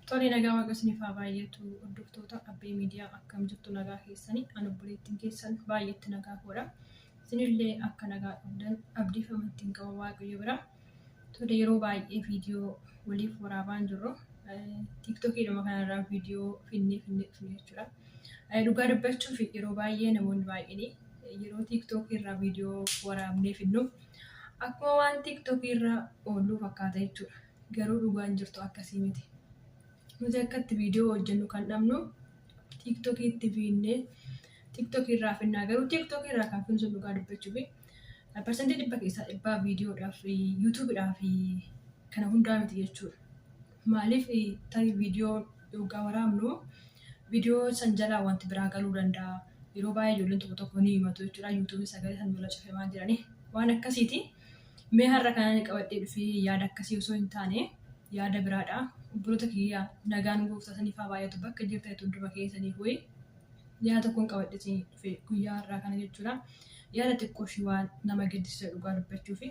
Tole nagaa waaqa isiniif haa baay'atu hordoftoota Abbee Miidiyaa akkam jirtu nagaa keessanii ani obboleettiin keessan baay'eetti nagaa koodha. Isinillee akka nagaa qabdan abdii fi amantiin qaba waaqayyo bira. Tole yeroo baay'ee viidiyoo waliif waraabaa hin jirru. Tiiktokiidhuma kanarraa viidiyoo finnee finnee dhufne jechuudha. Dhugaa dubbachuuf yeroo baay'ee namoonni baay'een yeroo tiiktookii irraa viidiyoo waraabnee finnu akkuma waan tiiktookii irra oolluu fakkaata jechuudha. Garuu dhugaan jirtu akkasii miti. Nuti akka itti viidiyoo hojjennu kan dhabnu tiiktokiitti fiinnee tiiktookii irraa finnaa garuu tiiktookii irraa kan finnu sun dhugaa dubbachuuf 100% keessaa viidiyoodhaaf yuutuubiidhaaf kana hundaa miti jechuudha. Maaliif tarii viidiyoo yoggaa waraabnu viidiyoo san jalaa wanti biraa galuu danda'a. Yeroo baay'ee ijoolleen tokko tokko ni himatu jechuudha. Yuutuubiin sagalee san jala cufee waan jiranii waan akkasiiti. Mee har'a kanan qabadhee dhufee yaada akkasii osoo hin taane yaada biraadha. Obboloota kiyya nagaan gooftaa saniif haa baay'atu bakka jirtanitti hunduma keessaniif wayi yaada tokkoon qabadhee isin dhufe guyyaa har'aa kana jechuudha. Yaada xiqqoo ishii waan nama gaddisiisa dhugaa dubbachuufi.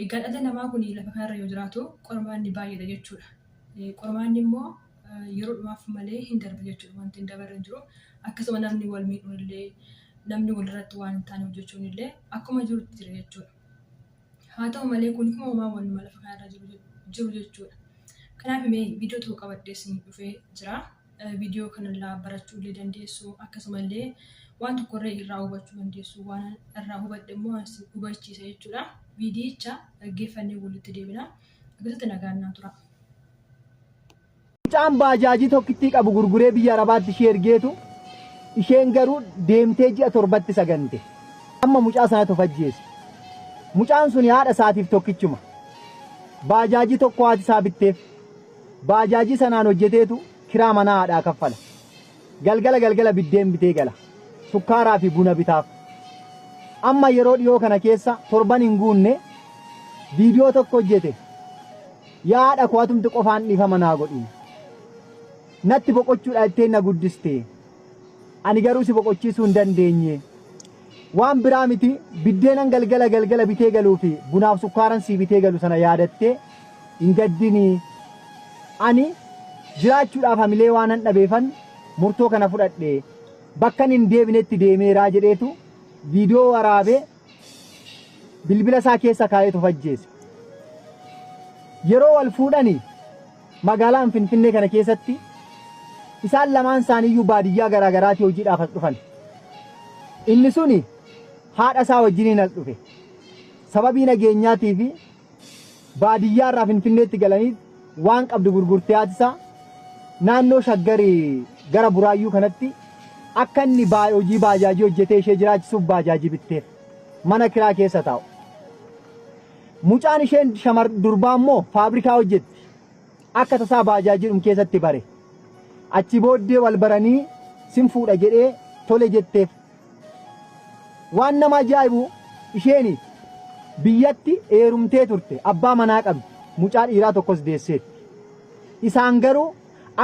Egaa dhalli namaa kun lafa kanarra yoo jiraatu qormaanni baay'eedha jechuudha. Qormaanni immoo yeroo dhumaaf malee hin darbu jechuudha. Wanti hin dabarre hin jiru. Akkasuma namni wal miidhuun illee namni walirratti waan hin taane hojjechuun illee akkuma jirutti jira jechuudha. Haa ta'u malee kun uumamaa waluma lafa kanarra jiru jechuudha. Kanaaf mee viidiyoo tokko qabadhee isin dhufee jira. Viidiyoo kanarraa barachuu illee dandeessu akkasumallee waan tokkorree irraa hubachuu dandeessu waan irraa hubadhe immoo isin hubachiisa jechuudha. Viidiyicha dhaggeeffannee walitti deebina. Akkasitti nagaan naa tura. Mucaan baajaajii tokkittii qabu gurguree biyya Arabaatti ishee ergeetu isheen garuu deemtee ji'a torbatti isa gante. Amma mucaa sanatu of ajjeese. Mucaan suni haadha isaatiif tokkichuma. Baajaajii tokko haati isaa bitteef. Baajaajii sanaan hojjeteetu kiraa manaa haadhaa kaffala. Galgala galgala biddeen bitee gala. Sukkaaraa fi buna bitaaf. Amma yeroo dhiyoo kana keessa torban hin guunne viidiyoo tokko hojjete. Yaa haadha koo atumti qofaan dhiifama naa godhi. Natti boqochuudha jettee na guddiste. Ani garuu si boqochiisuu hin dandeenye. Waan biraa miti biddeenan galgala galgala bitee galuu fi bunaaf sukkaaran sii bitee galu sana yaadattee hin gaddinii. Ani jiraachuudhaaf hamilee waanan dhabeefan murtoo kana fudhadhe. Bakkan hin deebinetti deemeeraa jedheetu viidiyoo waraabee bilbila isaa keessa kaa'eetu of ajjeese. Yeroo wal fuudhani magaalaan Finfinnee kana keessatti isaan lamaan isaaniiyyuu baadiyyaa garaa garaatii hojiidhaaf as dhufan. Inni suni haadha isaa wajjiniin as dhufe. Sababii nageenyaatii fi baadiyyaa irraa Finfinneetti galanii waan qabdu gurgurtee haati isaa naannoo Shaggarii gara Buraayyuu kanatti akka inni hojii baajaajii hojjetee ishee jiraachisuuf baajaajii bitteef. Mana kiraa keessa taa'u. Mucaan isheen shamar durbaa immoo faabrikaa hojjetti. Akka tasaa baajaajiidhum keessatti bare. Achi booddee wal baranii sin fuudha jedhee tole jetteef. Waan nama ajaa'ibu isheen biyyatti heerumtee turte abbaa manaa qabdi mucaa dhiiraa tokkos deesseetti. Isaan garuu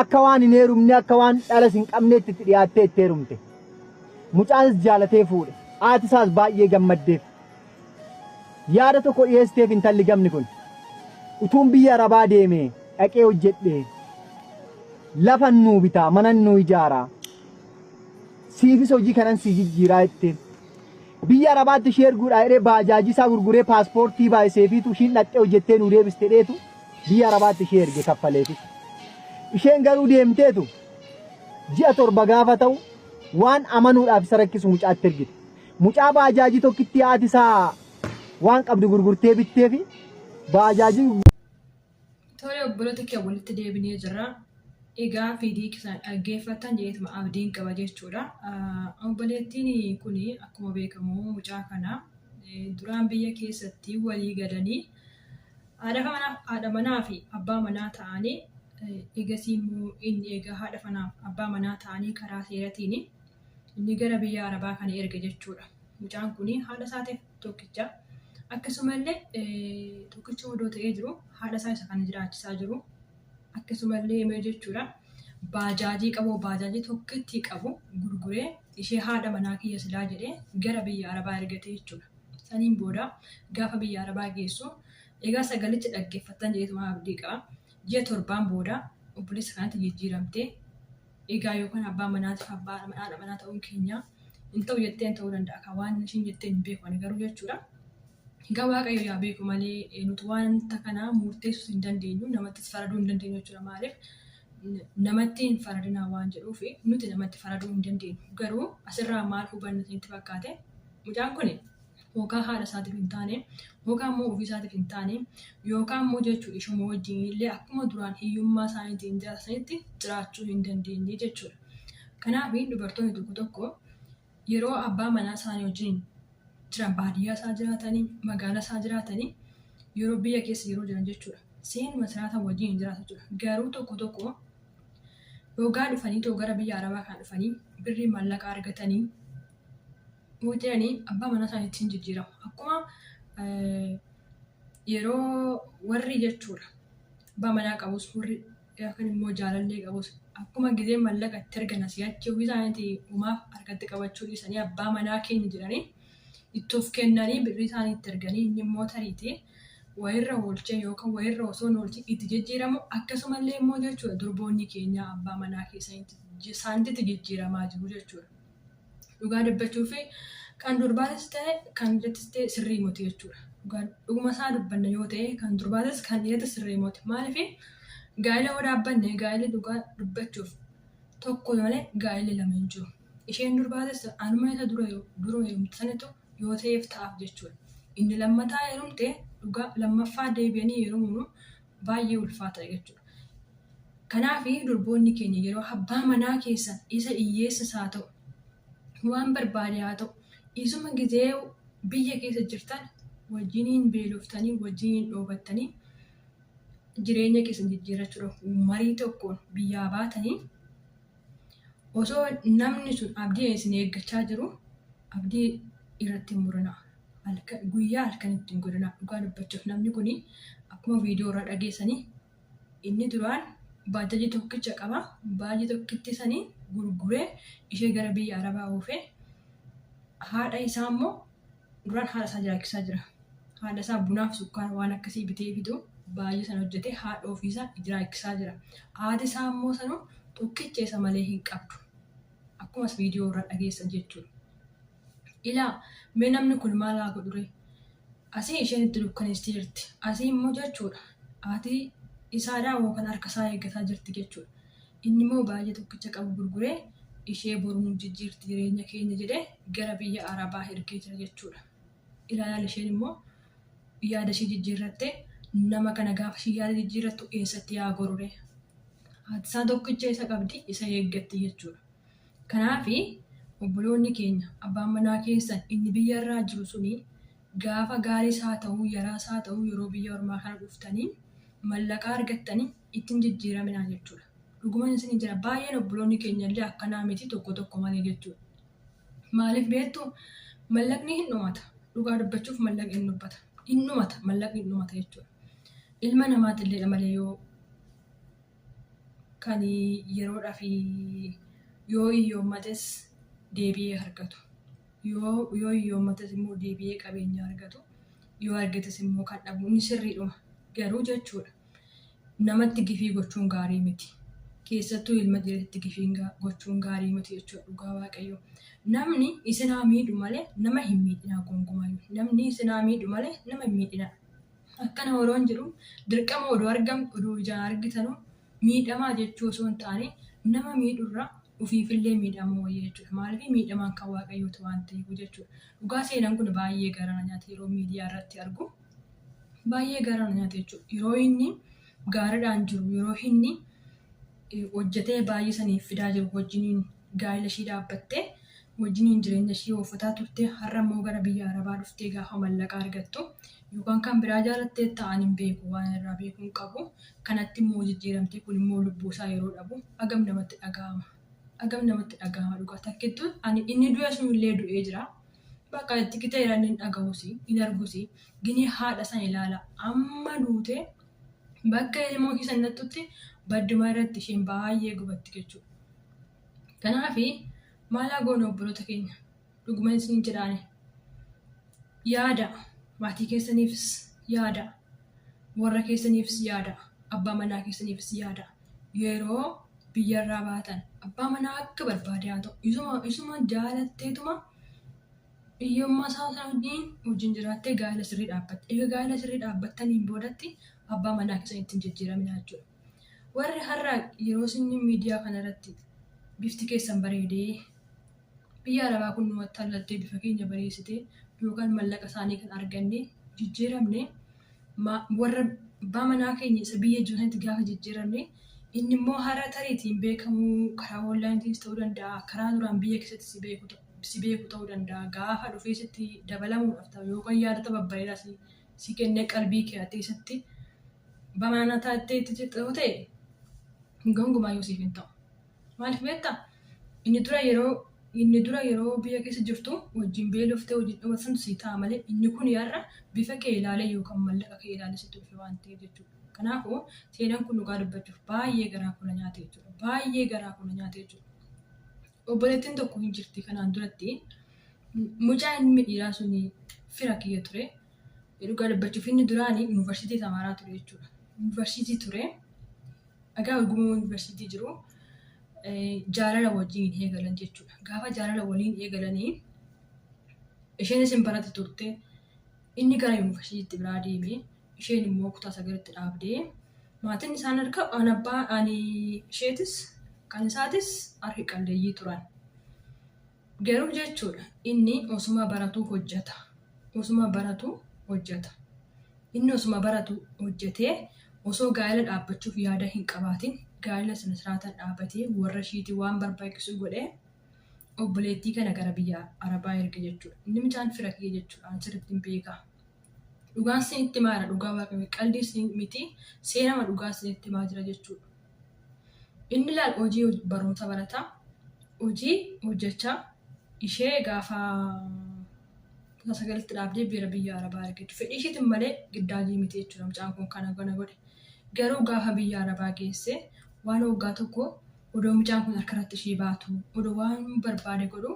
akka waan hin heerumne akka waan dhalas hin qabneetti itti dhiyaattee itti heerumte. Mucaanis jaalatee fuudhe. Haati isaas baay'ee gammaddeef. Yaada tokko dhiyeessiteef intalli gamni kun. Utuun biyya Arabaa deemee dhaqee hojjedhee lafan nuu bitaa manan nuu ijaaraa siifis hojii kanan sii jijjiiraa jetteen. Biyya Arabaatti ishee erguudhaa jedhee baajaajii isaa gurguree paaspoortii baay'iseefiitu ishiin dhaqxee hojjettee nuu deebiste jedheetu biyya Arabaatti ishee erge kaffaleefis. Isheen garuu deemteetu ji'a 7 gaafa ta'u waan amanuudhaaf isa rakkisu mucaatti ergite. Mucaa baajaajii tokkittii haati isaa waan qabdu gurgurtee bitteefi baajaajii Tole obboloota kee walitti deebinee jirra. Egaa fiidii keessan dhaggeeffattan jedheetuma abdiin qaba jechuudha. Obboleettiin kun akkuma beekamu mucaa kana duraan biyya keessatti walii galanii haadha manaa fi abbaa manaa ta'anii egasii immoo inni egaa haadha manaa fi abbaa manaa ta'anii karaa seeratiin inni gara biyya Arabaa kana erge jechuudha. Mucaan kun haadha isaatiif tokkicha. Akkasumallee tokkicha odoo ta'ee jiru haadha isaa isa kana jiraachisaa jiru. Akkasumallee himee jechuudha. Baajaajii qabu baajaajii tokkittii qabu gurguree ishee haadha manaa kiyya silaa jedhee gara biyya Arabaa ergate jechuudha. Saniin booda gaafa biyya Arabaa geessu egaa sagalicha dhaggeeffattan jedheetuma abdii qaba. Ji'a torbaan booda obboleessa kanatti jijjiiramtee egaa yookaan abbaa manaatiif abbaa haadha manaa ta'uun keenya hin ta'u jetteen ta'uu danda'a kan waan ishiin jetteen hin beeku ani garuu jechuudha. Egaa Waaqayyo yaa beeku malee nuti wanta kana murteessuus hin dandeenyu namattis faraduu hin dandeenyu jechuudha. Maaliif namatti hin faradinaa waan jedhuuf nuti namatti faraduu hin dandeenyu. Garuu asirraa maal hubanna isinitti fakkaate mucaan kun yookaan haadha isaatiif hin taane yookaan immoo ofii isaatiif hin taane yookaan immoo jechuudha ishuma wajjin illee akkuma duraan hiyyummaa isaaniitiin jiraatanitti jiraachuu hin dandeenye jechuudha. Kanaaf dubartoonni tokko tokko yeroo abbaa manaa isaanii wajjin jiran baadiyyaa isaa jiraatanii magaalaa isaa jiraatanii yeroo biyya keessa yeroo jiran jechuudha. Seenuma jiraatan wajjin hin jiraatu jechuudha. Garuu tokko tokko yookaan dhufanii too gara biyya Arabaa kan dhufanii birrii mallaqa argatanii yoo jedhanii abbaa manaa isaaniitti hin jijjiiramu. Akkuma yeroo warri jechuudha abbaa manaa qabus warri yookaan immoo jaalallee qabus akkuma gizee mallaqa itti argan asii achi ofii isaaniitii umaaf harkatti qabachuu dhiisanii abbaa manaa keenya jedhanii itti of kennanii birrii isaanii itti arganii inni immoo tariitii wayirra oolchee yookaan wayirra osoo hin oolchin itti jijjiiramu akkasumallee immoo jechuudha durboonni keenya abbaa manaa isaaniitti jijjiiramaa jiru jechuudha. Dhugaa dubbachuu fi kan durbaatis ta'e kan dhiiratis ta'e sirrii miti jechuudha. Dhugaa dhuguma isaa dubbanna yoo ta'e kan durbaatis kan dhiiratis sirrii miti. Maaliif gaa'ela yoo dhaabbanne gaa'elli dhugaa dubbachuuf tokko malee gaa'elli lama hin jiru. Isheen durbaatis anuma isa dura dura heerumte sanitu yoo ta'eef ta'aaf jechuudha. Inni lammataa heerumte dhugaa lammaffaa deebi'anii heerumuun baay'ee ulfaata jechuudha. Kanaaf durboonni keenya yeroo abbaa manaa keessan isa hiyyeessas haa ta'u, waan barbaade haa ta'u, isuma gizee biyya keessa jirtan wajjiniin beeloftanii, wajjiniin dhoobattanii jireenya keessan jijjiirrachuudhaaf marii tokkoon biyyaa baatanii osoo namni sun abdii isin eeggachaa jiru abdii irratti hin murinaa. Guyyaa halkan itti hin godhinaa. Dhugaa dubbachuuf namni kun akkuma viidiyoo irraa dhageessanii Inni duraan baajajii tokkicha qaba. Baajajii tokkittii sanii gurguree ishee gara biyya Arabaa oofee haadha isaa immoo duraan haadha isaa jiraachisaa jira. Haadha isaa bunaaf sukkaara waan akkasii bitee fidu baay'ee sana hojjetee haadha ofiisaa jiraachisaa jira. Haati isaa immoo sanuu tokkicha isa malee hin qabdu. Akkumas viidiyoo irraa dhageessan jechuudha. Ilaa mee namni kun maal haa godhuree? Asii isheen itti dukkaneessitee jirti. Asii immoo jechuudha haati isaadhaa yookaan harka isaa eeggataa jirti jechuudha. Inni immoo baay'ee tokkicha qabu gurguree ishee boru nu jijjiirti jireenya keenya jedhee gara biyya Arabaa ergee jira jechuudha. Ilaalaa isheen immoo yaada ishee jijjiirrattee nama kana gaafa isheen yaada jijjiirrattu eessatti yaa goruree? Haati isaa tokkicha isa qabdi isa eeggatti jechuudha. Kanaaf obboloonni keenya abbaan manaa keessan inni biyya irraa jiru suni gaafa gaariis haa ta'uu yaraas haa ta'uu yeroo biyya ormaa kana dhuftanii mallaqaa argattanii ittiin jijjiiraminaa jechuudha. Dhuguman isin jira baay'een obboloonni keenya illee akkanaa miti tokko tokko malee jechuudha. Maaliif beektu mallaqni hin dhumata. Dhugaa dubbachuuf mallaqni hin dhubbata. Hin dhumata mallaqni hin dhumata jechuudha. Ilma namaatillee malee yoo kan yeroodhaaf yoo hiyyoommates deebi'ee argatu. Yoo hiyyoommates immoo deebi'ee qabeenya argatu. Yoo argates immoo kan dhabu inni sirriidhuma. Garuu jechuudha namatti gifii gochuun gaarii miti. Keessattuu ilma dhiiratti gifii gochuun gaarii miti jechuudha dhugaa waaqayyoo. Namni isin haa miidhu malee nama hin miidhinaa gonkumayyuu. Namni isin haa miidhu malee nama hin miidhinaa. Akkana yeroon jedhu dirqama odoo argam odoo ijaan argitanu miidhamaa jechuu osoo hin taane nama miidhurra ofiifillee miidhamuu wayya jechuudha. Maaliif miidhamaan kan waaqayyooti waan ta'eef jechuudha. Dhugaa seenaan kun baay'ee garaa na nyaate yeroo miidiyaa irratti argu baay'ee garaa na nyaate jechuudha. Yeroo inni gaariidhaan jiru yeroo inni hojjetee baay'ee saniif fidaa jiru wajjiniin gaa'ela ishii dhaabbattee wajjiniin jireenya ishii ooffataa turte har'a immoo gara biyya Arabaa dhuftee gaafa mallaqa argattu yookaan kan biraa jaalattee ta'an hin beeku waan irraa beekuu hin qabu kanatti immoo jijjiiramtee kun immoo lubbuu isaa yeroo dhabu hagam namatti dhaga'ama hagam namatti dhaga'ama dhugaa takkittuun ani inni du'e sunillee du'ee jira bakka itti qixeera inni hin dhaga'usi hin argusi gini haadha san ilaala amma duutee bakka ilmoo ishii san nattutti baddumaa irratti isheen baay'ee gubatti jechuudha. Kanaaf maal haa goonu obboloota keenya dhuguma isin jedhaani yaada maatii keessaniifis yaada warra keessaniifis yaada abbaa manaa keessaniifis yaada Yeroo biyyarraa baatan abbaa manaa akka barbaade haa ta'u isuma jaalatteetuma hiyyummaa isaa sana wajjin jiraattee gaa'ela sirrii dhaabbatte. Egaa gaa'ela sirrii dhaabbattaniin boodatti abbaa manaa keessan ittiin jijjiiramina jechuudha. Warri har'a yeroo isin miidiyaa kanarratti bifti keessan bareedee biyya arabaa kun numatti hallattee bifa keenya bareessitee yookaan mallaqa isaanii kan arganne jijjiiramne warra abbaa manaa keenya isa biyya jiru sanatti gaafa jijjiiramne inni immoo har'a tariitiin beekamu karaa onlaayiniitiinis ta'uu danda'a, karaa duraan biyya keessatti si beeku ta'uu danda'a. Gaafa dhufee sitti dabalamuudhaaf ta'u yookaan yaadota babbareedaa si kennee qalbii kee hatee isatti abbaa manaa taatee itti ta'uu ta'e gonkumaa yoo siif hin ta'u. Maaliif beektaa? Inni dura yeroo biyya keessa jirtu wajjin beeloftee wajjin dhumatan si ta'a malee inni kun har'a bifa kee ilaalee yookaan mallaqa kee ilaalee sitti dhufe waan ta'eef jechuudha. Kanaafuu seenaan kun dhugaa dubbachuuf baay'ee garaa koo na nyaate jechuudha. Baay'ee garaa koo na nyaate jechuudha. Obboleettiin tokko hin jirti kanaan duratti mucaa inni dhiiraa sun fira kiyya ture. Dhugaa dubbachuuf inni duraanii yuunivarsiitii tamaaraa ture jechuudha. Yuunivarsiitii ture. Egaa ogummaa yuunivarsiitii jiru jaalala wajjin eegalan jechuudha. Gaafa jaalala waliin eegalanii isheenis hin barate turte. Inni gara yuunivarsiitiitti biraa deeme. Isheen immoo kutaa sagalitti dhaabdee maatiin isaan harka an abbaa ani isheetis kan isaatis harki qalleeyyii turan. Garuu jechuudha inni osuma baratu hojjeta. Osuma baratu hojjeta. Inni osuma baratu hojjetee osoo gaa'ela dhaabbachuuf yaada hin qabaatin gaa'ela sana siraataan dhaabbatee warra ishiitii waan barbaachisu godhee obboleettii kana gara biyya Arabaa erge jechuudha. Inni mucaan fira kiyya jechuudha. An sirriitti hin beeka. Dhugaan isinitti himaa jira, dhugaa Waaqayyoo qalbii isin miti, seenama dhugaa isinitti himaa jira jechuudha. Inni laal hojii barumsa barataa hojii hojjechaa ishee gaafa kutaa sagalitti dhaabdee bira biyya Arabaa erge. Fedhii isheetiin malee giddaajii miti jechuudha mucaan kun kana godhe. Garuu gaafa biyya Arabaa geesse waan waggaa tokko odoo mucaan kun harka irratti ishee baatu, odoo waan barbaade godhu,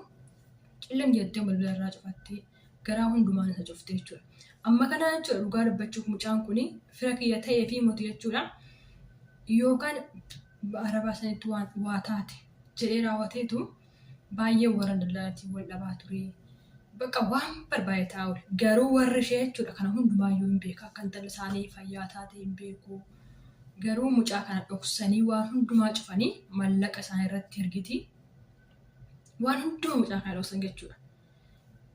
cillim jettee balbala irraa cufattee garaa hundumaan isa cufte jechuudha. Amma kana jechuudha dhugaa dubbachuuf mucaan kun fira kiyya ta'ee fi moti jechuudha. Yookaan Arabaa sanitti waan waa taate jedhee raawwateetu baay'ee warra daldalaatiin wal dhabaa ture. Bakka waan barbaade taa'aa oole. Garuu warri ishee jechuudha kana hundumaayyuu hin beeku. Akka intalli isaanii fayyaa taate hin beeku. Garuu mucaa kana dhoksanii waan hundumaa cufanii mallaqa isaanii irratti ergiti. Waan hundumaa mucaa kana dhoksan jechuudha.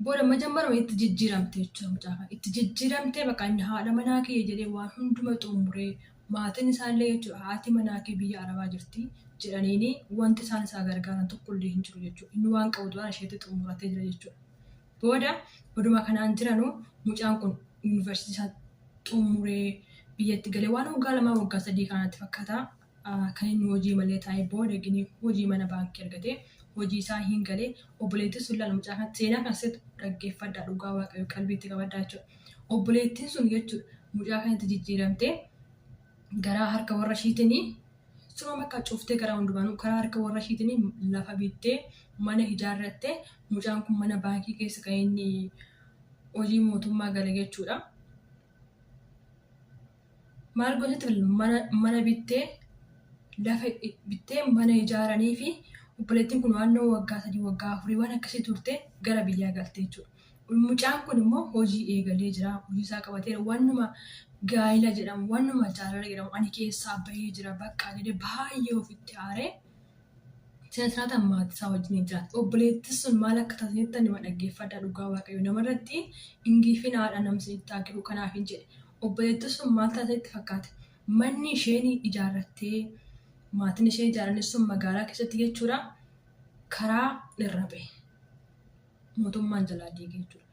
Booda majammaruma itti jijjiiramte jechuudha mucaa kana. Itti jijjiiramtee bakka inni haadha manaa kiyya jedhee waan hunduma xumuree maatiin isaallee jechuudha haati manaa kee biyya Arabaa jirti jedhaniini wanti isaan isaa gargaaran tokkollee hin jiru jechuudha. Inni waan qabu duraan isheetti xumuratee jira jechuudha. Booda oduma kanaan jiranuu mucaan kun yuunivarsiitii isaa xumuree biyyatti galee waan waggaa 2 waggaa 3 kanatti fakkaata kan inni hojii malee taa'ee booda gini hojii mana baankii argatee hojii isaa hin galee. Obboleettiin sun laala mucaa kana, seenaa kan sirriitti dhaggeeffadhaa, dhugaa Waaqayyo qalbiitti qabadhaa jechuudha. Obboleettiin sun jechuudha mucaa kanatti jijjiiramtee garaa harka warra ishiitiin suma bakka cuftee garaa hundumaanuu karaa harka warra ishiitiin lafa bittee mana ijaarrattee mucaan kun mana baankii keessa kan inni hojii mootummaa gale jechuudha. Maal gochatti mana bittee, lafa bittee, mana ijaaranii fi obboleettiin kun naannoo waggaa 3 waggaa 4 waan akkasii turte gara biyyaa galte jechuudha. Mucaan kun immoo hojii eegalee jira. Hojii isaa qabateera. Wannuma gaa'ela jedhamu, wannuma jaalala jedhamu ani keessaa bahee jira bakka jedhee baay'ee ofitti aaree siraataan maatii isaa wajjin jiraata. Obboleettiin sun maal akka taasisetti nama dhaggeeffadhaa, dhugaa Waaqayyo namarratti ingifinaadha namni itti haa kanaaf hin jedhe. Obboleettiin sun maal taatetti fakkaate? Manni isheen ijaarrattee maatiin ishee ijaaranis sun magaalaa keessatti jechuudha karaa irra bahe. Mootummaan jalaa diige jechuudha.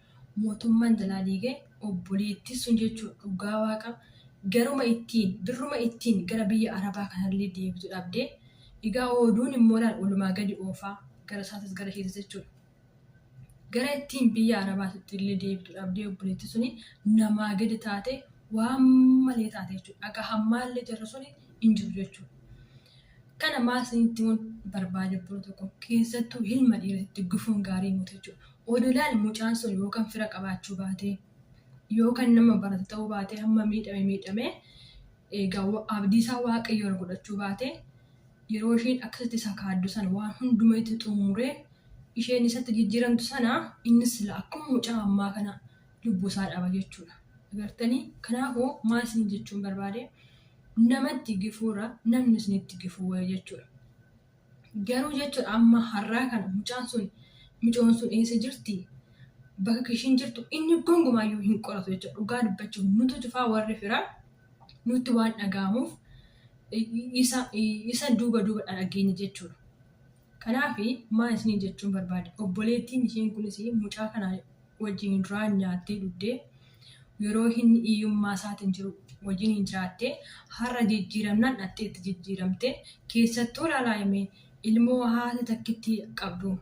Mootummaan jalaa diigee obboleettiin sun jechuudha dhugaa Waaqa garuma ittiin birruma ittiin gara biyya Arabaa kanallee deebitu dhabdee egaa oduun immoo laal walumaa gadi oofaa gara isaatis gara isheetis jechuudha. Gara ittiin biyya Arabaatti illee deebitu dhabdee obboleettiin suni namaa gadi taate, waan malee taate jechuudha. Akka hammaallee jarri suni hin jiru jechuudha. Kana maal isinitti himuun barbaade, obbolo tokko keessattuu ilma dhiiratti gufuun gaarii miti jechuudha. Oduu ilaali mucaan sun yookaan fira qabaachuu baate yookaan nama barate ta'uu baate hamma miidhame miidhame egaa abdii isaa Waaqayyo irra godhachuu baate. Yeroo isheen akkasitti isa kaaddu sana waan hunduma itti xumuree isheen isatti jijjiiramtu sana innis sila akkuma mucaa ammaa kana lubbuu isaa dhaba jechuudha. Agartanii kanaafuu maal isin jechuun barbaade namatti gifuurra namni isinitti gifuu wayya jechuudha. Garuu jechuudha amma har'aa kana mucaan sun micoon sun eessa jirti? Bakka ishiin jirtu inni gongumaayyuu hin qoratu jechuudha. Dhugaa dubbachuuf nutu cufaa warri firaa nutti waan dhaga'amuuf isa duuba duuba dhageenya jechuudha. Kanaaf maal isiniin jechuun barbaade obboleettiin isheen kunis mucaa kana wajjin duraan nyaattee dhugdee yeroo inni hiyyummaa isaatiin jiru wajjin hin jiraattee har'a jijjiiramnaan dhattee itti jijjiiramte keessattuu ilaalaa himee ilmoo haati takkitti qabdu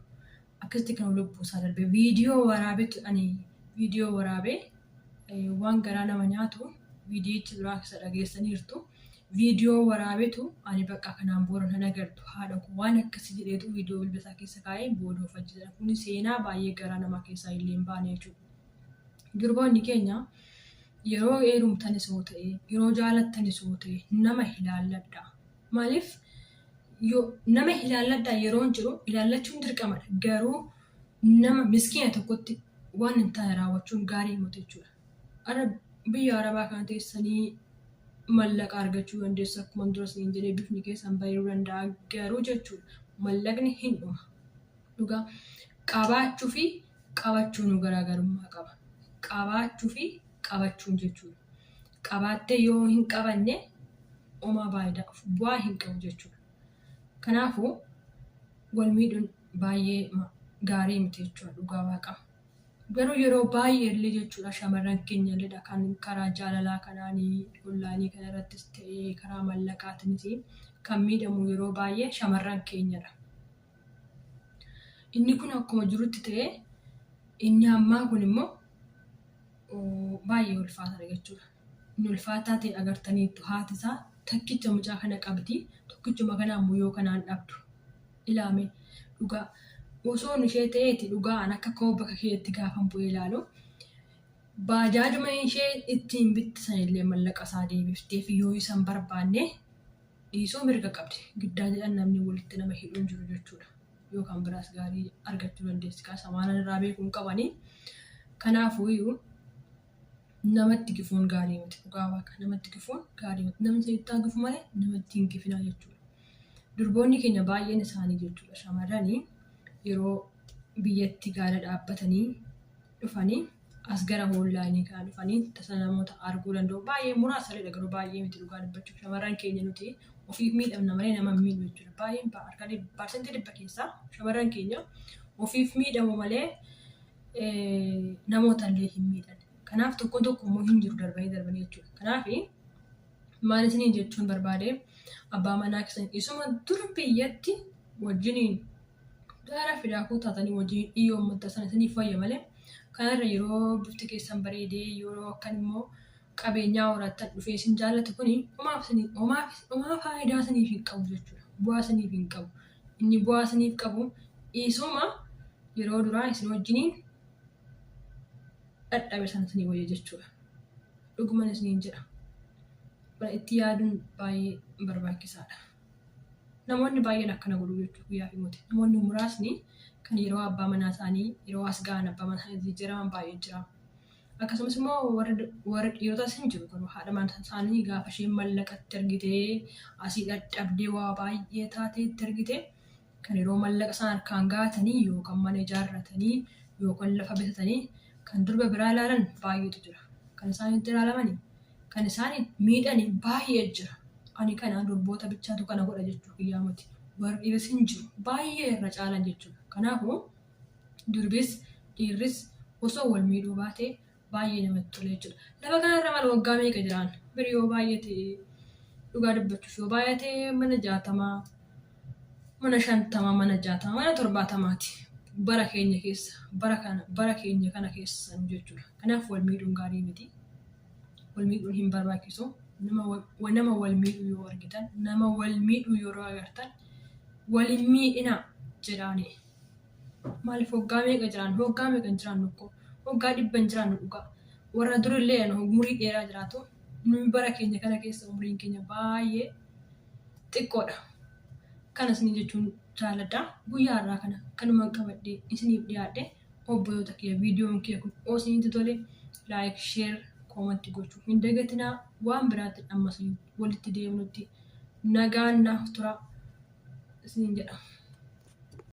akkasitti kan lubbuu isaa darbe viidiyoo waraabetu ani viidiyoo waraabee waan garaa nama nyaatu viidiyichi biraa keessa dhageessaniirtu. Viidiyoo waraabetu ani bakka kanaan booda nan agartu haadha koo waan akkasii jedheetu viidiyoo bilbila isaa keessa kaa'ee booda of ajjeesan. Kun seenaa baay'ee garaa namaa keessaa illee hin baane jechuudha. Durboonni keenya yeroo heerumtanis yoo ta'e, yeroo jaalattanis yoo ta'e nama ilaalladhaa. Maaliif nama ilaalladhaa yeroo jiru ilaallachuun dirqamadha. Garuu nama miskiina tokkotti waan hin taane raawwachuun gaarii miti jechuudha. Har'a biyya Arabaa kana teessanii mallaqa argachuu dandeessu akkuma dura isiniin jedhee bifni keessan bareeduu danda'a garuu jechuudha mallaqni hin dhuma. Dhugaa qabaachuu fi qabachuun garaagarummaa qaba. Qabaachuu fi qabachuun jechuudha. Qabaattee yoo hin qabanne homaa faayidaa bu'aa hin qabu jechuudha. Kanaafuu wal miidhuun baay'ee gaarii miti jechuudha dhugaa waaqa. Garuu yeroo baay'ee illee jechuudha shamarran keenya illee kan karaa jaalalaa kanaanii onlaayinii kana irrattis ta'ee karaa mallaqaatiinis kan miidhamu yeroo baay'ee shamarran keenyadha. Inni kun akkuma jirutti ta'ee inni ammaa kun immoo baay'ee ulfaataadha jechuudha. Inni ulfaataa ta'e agartaniittu haati isaa takkicha mucaa kana qabdi tokkichuma kana ammoo yoo kanaan dhabdu ilaame dhugaa. Osoon ishee ta'eeti dhugaa an akka koo bakka keetti gaafan bu'ee ilaalu baajaajuma ishee ittiin bittisan illee mallaqa isaa deebifteef yoo isan barbaanne dhiisuu mirga qabdi. Giddaa jedhan namni walitti nama hidhuun jiru jechuudha. Yookaan biraas gaarii argachuu dandeessi. Kaasa waan irraa beekuu hin qabanii. Kanaafuu iyyuu namatti gifuun gaarii miti. Dhugaa waaqa namatti gifuun gaarii miti. Namni isinitti haa gifu malee namatti hin gifinaa jechuudha. Durboonni keenya baay'een isaanii jechuudha shamarranii yeroo biyyatti gaala dhaabbatanii dhufanii as gara onlaayinii kana dhufanii tasa namoota arguu danda'u. Baay'ee muraasa illee garuu baay'ee miti dhugaa dubbachuuf shamarran keenya nuti ofiif miidhamna malee nama hin miidhnu jechuudha. Baay'een harka 1% keessaa shamarran keenya ofiif miidhamu malee namoota illee hin miidhan. Kanaaf tokko tokko immoo hin jiru darbanii darbanii jechuudha. Kanaaf maal isiniin jechuun barbaade abbaa manaa keessan isuma dur biyyatti wajjiniin gaara fidaa koo taatanii wajjiniin dhiyyoo uummata sana isiniif wayya malee kanarra yeroo bifti keessan bareedee yeroo akkan immoo qabeenyaa horattan dhufee isin jaallatu kuni homaa faayidaa isiniif hin qabu jechuudha. Bu'aa isiniif hin qabu. Inni bu'aa isiniif qabu isuma yeroo duraa isin wajjiniin dhadhabe sana isinii wayya jechuudha. Dhuguman isiniin jedha. Itti yaaduun baay'ee barbaachisaadha. Namoonni baay'een akkana godhu jechuudha guyyaa fi miti. Namoonni muraasni kan yeroo abbaa manaa isaanii yeroo as ga'an abbaa manaa isaanii jijjiiraman baay'ee jira. Akkasumas immoo warri dhiirotaas hin jiru garuu haadha manaa isaanii gaafa isheen mallaqatti argitee asii dhadhabdee waa baay'ee taatee itti argite kan yeroo mallaqa isaan harkaan gahatanii yookaan mana ijaarratanii yookaan lafa bitatanii kan durba biraa ilaalan baay'eetu jira. Kan isaan itti ilaalamanii kan isaan miidhani baay'ee jira. Ani kana durboota bichaatu kana godha jechuu kiyyaa miti. Warri dhiiras hin jiru. Baay'ee irra caalan jechuudha. Kanaafuu durbis dhiirris osoo wal miidhuu baate baay'ee namatti tola jechuudha. Lafa kanarra maal waggaa meeqa jiraan? Biri yoo baay'ate dhugaa dubbachuuf yoo baay'ate mana 60, mana 50, mana 60, mana 70ti. Bara keenya keessa, bara kana, bara keenya kana keessa jechuudha. Kanaaf wal miidhuun gaarii miti. Wal miidhuun hin barbaachisu. Nama wal miidhuu yoo argitan, nama wal miidhuu yeroo agartan wal hin miidhinaa jedhaani. Maaliif waggaa meeqa jiraan? Waggaa meeqa hin jiraannu akkoo? Waggaa 100 hin jiraannu dhugaa. Warra durillee umurii dheeraa jiraatu. Nuyi bara keenya kana keessa umuriin keenya baay'ee xiqqoodha. Kana isinii jechuun jaaladha. Guyyaa har'aa kana kanuman qabadhee isiniif dhiyaadhe obboloota kiyya viidiyoon kiyya kun yoo isinitti tole like, share, comment gochuu hin dagatinaa. Waan biraatiin ammas walitti deemnutti nagaan naaf tura isiniin jedha.